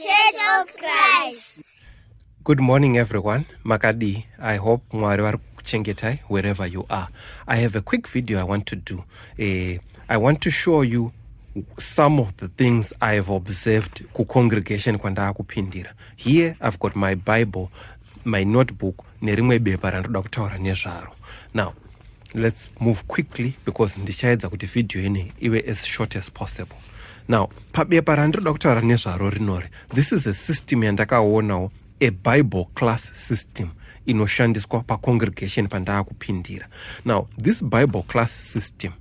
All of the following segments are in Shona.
Church of Christ. Good morning, everyone. Makadii. I hope Mwari vari kuchengetai wherever you are. I have a quick video I want to do. I want to show you some of the things I have observed kucongregation kwandakupindira. Here I've got my Bible, my notebook nerimwe bepa randoda kutaura nezvaro. Now, let's move quickly because ndichaedza kuti video ine ive as short as possible. Now, pabepa randiroda kutaura nezvaro rinori, this is a system yandakaonawo, a Bible class system inoshandiswa pacongregation pandaakupindira. Now, this Bible class system,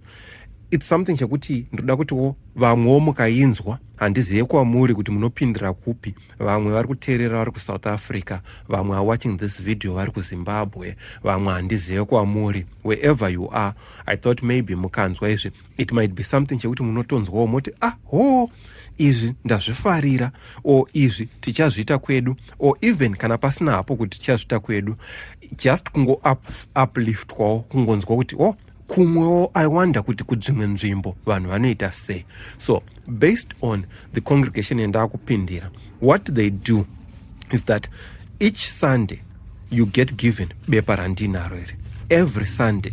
it's something chekuti ndoda kutiwo vamwewo mukainzwa. Handizive kwamuri kuti munopindira kupi. Vamwe vari kuteerera vari kuSouth Africa, vamwe are watching this video vari kuZimbabwe, vamwe handizive kwamuri. Wherever you are, I thought maybe mukanzwa izvi, it might be something chekuti munotonzwawo moti, "Ah, ho, izvi ndazvifarira," or, "Izvi tichazviita kwedu," or even kana pasina hapo kuti tichazviita kwedu, just kungo upliftwawo, kungonzwa kuti, "Oh, kumwewo, I wonder kuti kudzimwe nzvimbo vanhu vanoita sei." So based on the congregation yandakupindira, what they do is that each Sunday you get given bepa randinaro iri. Every Sunday,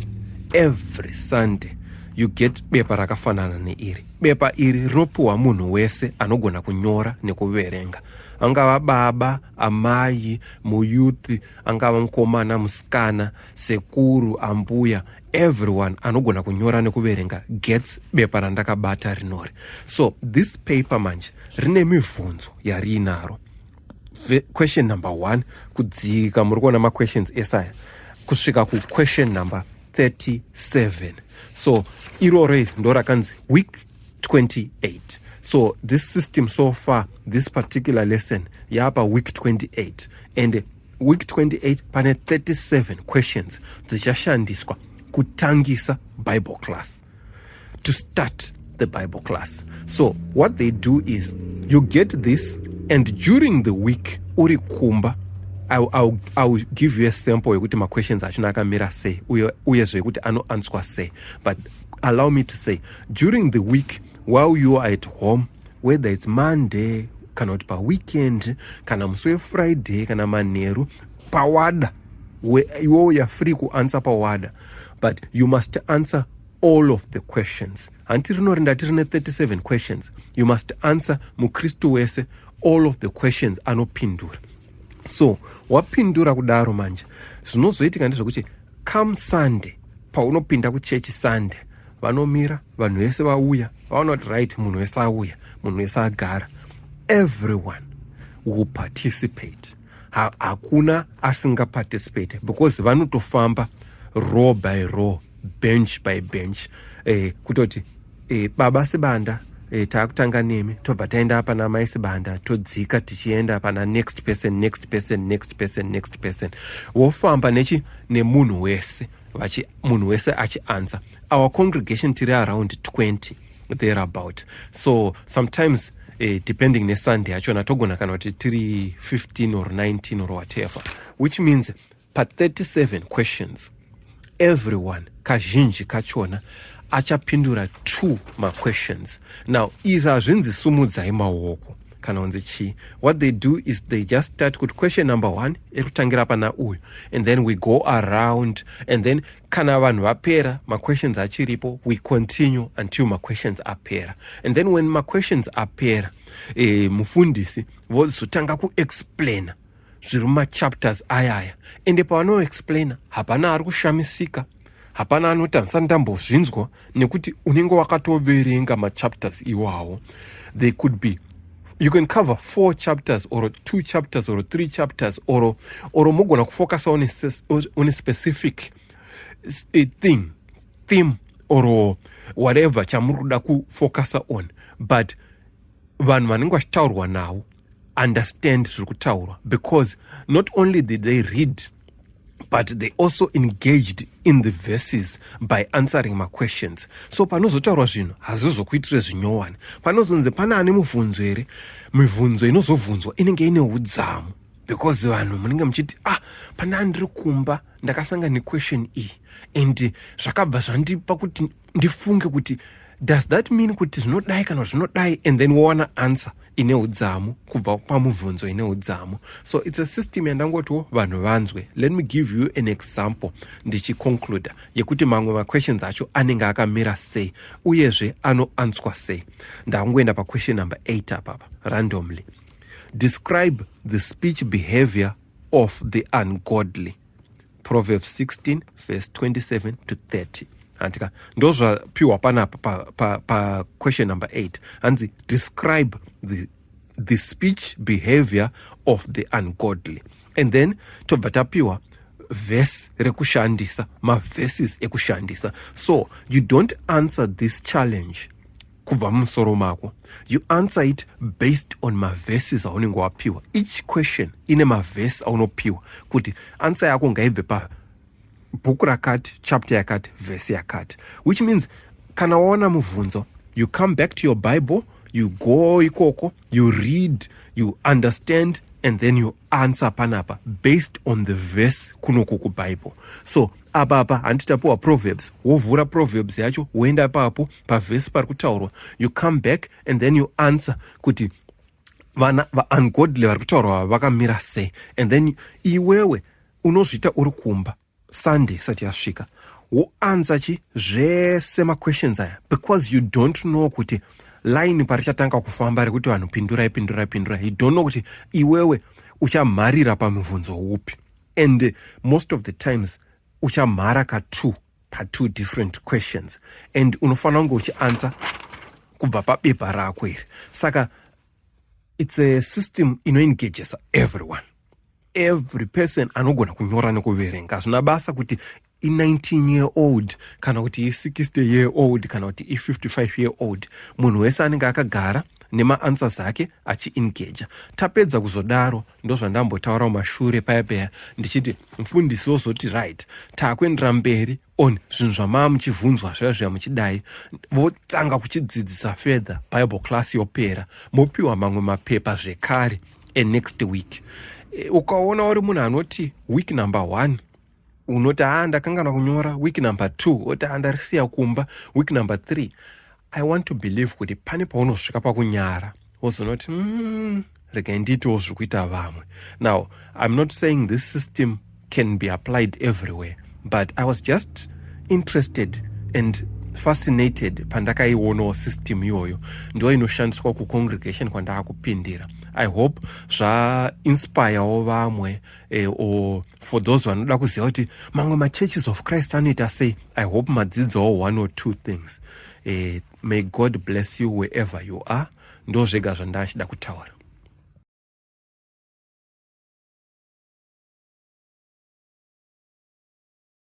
every Sunday you get bepa rakafanana neiri. Bepa iri rinopiwa munhu wese anogona kunyora nekuverenga, angava baba, amai, muyouth, angava mukomana, musikana, sekuru, ambuya. Everyone anogona kunyora nekuverenga gets bepa randakabata rinori. So this paper manje rine mibvunzo yariinaro. Question number 1 kudzika, muri kuona maquestions esaya, kusvika kuquestion number 37. So iroro iri ndo rakanzi week 28. So this system, so far this particular lesson yapa week 28, and week 28 pane 37 questions dzichashandiswa kutangisa Bible class, to start the Bible class. So what they do is you get this, and during the week uri kumba, I'll give you a sample yekuti maquestions achona akamira sei, uyezve kuti anoanswa sei. But allow me to say, during the week while you are at home, whether it's Monday kana kuti paweekend kana musi weFriday kana manheru, pawada, iwewo you're free kuanswer pawada, but you must answer all of the questions. Hanti rinori ndati rine 37 questions? You must answer, mukristu wese, all of the questions anopindura. So wapindura kudaro manje, zvinozoitika ndezvekuti come Sunday, paunopinda kuchechi Sunday, vanomira vanhu vese vauya, vaona kuti, right, munhu wese auya, munhu wese agara. Everyone will participate. Hakuna asingaparticipate because vanotofamba row by row, bench by bench, kutoti baba Sibanda, taakutanga nemi, tobva taenda pana mai Sibanda, todzika tichienda pana next person, next person, next person, next person. Wofamba nechi nemunhu wese, munhu wese achianswer. Our congregation tiri around 20 thereabout, so sometimes, depending neSunday yachona, togona kana kuti tiri 15 or 19 or whatever, which means pa37 questions, everyone kazhinji kachona achapindura two maquestions. Now, izvi hazvinzi sumudzai maoko kana kunzi chii. What they do is they just start kuti question number one iri kutangira pana uyu, and then we go around, and then kana vanhu vapera, maquestions achiripo, we continue until maquestions apera. And then when maquestions apera, mufundisi vozotanga kuexplaina zviri mumachapters ayaya. Ende pavanoexplaina, hapana ari kushamisika, hapana anoti, "Handisati ndambozvinzwa," nekuti unenge wakatoverenga machapters iwawo. They could be, you can cover four chapters or two chapters or three chapters, or mogona kufocusa on a specific a thing, theme or whatever chamuri kuda kufocusa on, but vanhu vanenge vachitaurwa navo understand zviri kutaurwa because not only did they read, but they also engaged in the verses by answering maquestions. So panozotaurwa zvinhu, hazvizokuitire zvinyowani. Panozonzi pane ane mubvunzo here, mibvunzo inozobvunzwa inenge ine udzamu because vanhu munenge muchiti, "Ah, pana ndiri kumba ndakasangana nequestion iyi and zvakabva zvandipa kuti ndifunge kuti, does that mean kuti zvinodai kana zvinodai?" And then wowana answer. Ine udzamu kubva pamubvunzo ine udzamu. So it's a system yandangotiwo vanhu vanzwe. Let me give you an example ndichiconcluda yekuti mamwe maquestions acho anenge akamira sei, uyezve anoanswa sei. Ndangoenda paquestion number 8 apapa randomly. "Describe the speech behavior of the ungodly, Proverbs 16 verse 27 to 30." Handika ndozvapiwa panapa pa question number 8. Hanzi, "Describe the speech behavior of the ungodly," and then tobva tapiwa vhesi rekushandisa, maverses ekushandisa. So you don't answer this challenge kubva mumusoro mako. You answer it based on maverses aunenge wapiwa. Each question ine mavhesi aunopiwa kuti answer yako ngaibve pabhuku rakati, chapter yakati, vhesi yakati, which means kana waona mubvunzo, you come back to your Bible, you go ikoko, you read, you understand, and then you answer panapa based on the verse kunoku kuBible. So apapa handiti tapiwa Proverbs? Wovhura Proverbs yacho, woenda papo pavhesi pari kutaurwa. You come back and then you answer kuti vana vaungodly vari kutaurwa vakamira sei. And then iwewe unozviita uri kumba Sunday isati yasvika, woanswer chi zvese maquestions aya, because you don't know kuti line parichatanga kufamba rekuti vanhu pindurai, pindurai, pindurai, you don't know kuti iwewe uchamharira pamubvunzo upi. And most of the times uchamhara ka2 pa2 different questions, and unofanira kunge uchianswer kubva pabepa rako iri. Saka it's a system inoengagesa everyone, every person anogona kunyora nekuverenga. Hazvina basa kuti i19 year old kana kuti i60 year old kana kuti i55 year old. Munhu wese anenge akagara nemaanswers ake achiengaja. Tapedza kuzodaro, ndozvandambotaura mumashure paya paya ndichiti mufundisi wozoti, "Right, taakuendera mberi on zvinhu zvamaa muchibvunzwa zviya zviya muchidai." Votanga kuchidzidzisa further. Bible class yopera, mopiwa mamwe mapepa zvekare enext week. Ukaona uri munhu anoti week number 1 unoti, "Ha, ndakangana kunyora," week number 2 oti, "Ha, ndarisiya kumba," week number 3, I want to believe kuti pane paunosvika pakunyara, wozonoti, regai ndiitewo zviri kuita vamwe." Now, I'm not saying this system can be applied everywhere, but I was just interested and fascinated pandakaionawo system iyoyo. Ndo inoshandiswa kucongregation kwandakupindira. I hope zvainspirewo vamwe, or for those vanoda kuziva kuti mamwe machurches of Christ anoita sei, I hope madzidzawo one or two things. May God bless you wherever you are. Ndo zvega zvandachida kutaura.